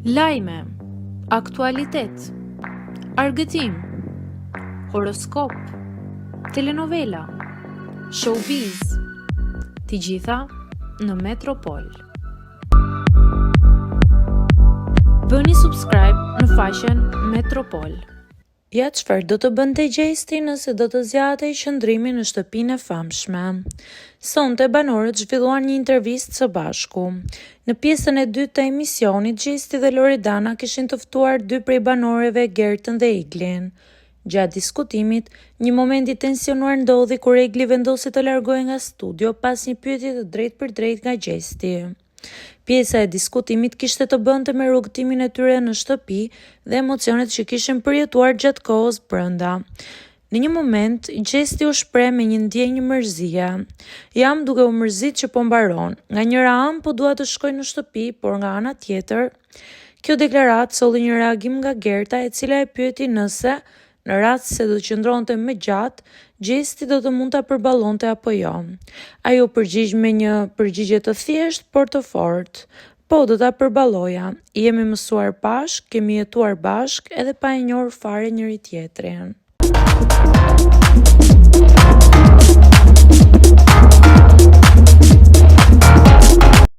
Lajme, aktualitet, argëtim, horoskop, telenovela, showbiz, të gjitha në Metropol. Bëni subscribe në faqen Metropol. Ja çfarë do të bënte Gjesti nëse do të zgjatej qëndrimi në shtëpinë e famshme. Sonte banorët zhvilluan një intervistë së bashku. Në pjesën e dytë të emisionit, Gjesti dhe Loredana kishin të ftuar dy prej banoreve Gertën dhe Eglin. Gjatë diskutimit, një moment i tensionuar ndodhi kur Egli vendosi të largohej nga studio pas një pyetje të drejtpërdrejtë nga Gjesti. Pjesa e diskutimit kishte të bënte me rrugëtimin e tyre në shtëpi dhe emocionet që kishin përjetuar gjatë kohës brenda. Në një moment, Gjesti u shpreh me një ndjenjë mërzie. Jam duke u mërzit që po mbaron. Nga njëra anë po dua të shkoj në shtëpi, por nga ana tjetër, kjo deklaratë solli një reagim nga Gerta, e cila e pyeti nëse, Në rast se do të qëndronte më gjatë, Gjesti do të mund ta përballonte apo jo. Ai u përgjigj me një përgjigje të thjeshtë, por të fortë. Po, do ta përballoja. Jemi mësuar bashkë, kemi jetuar bashkë edhe pa e njohur fare njëri-tjetrin.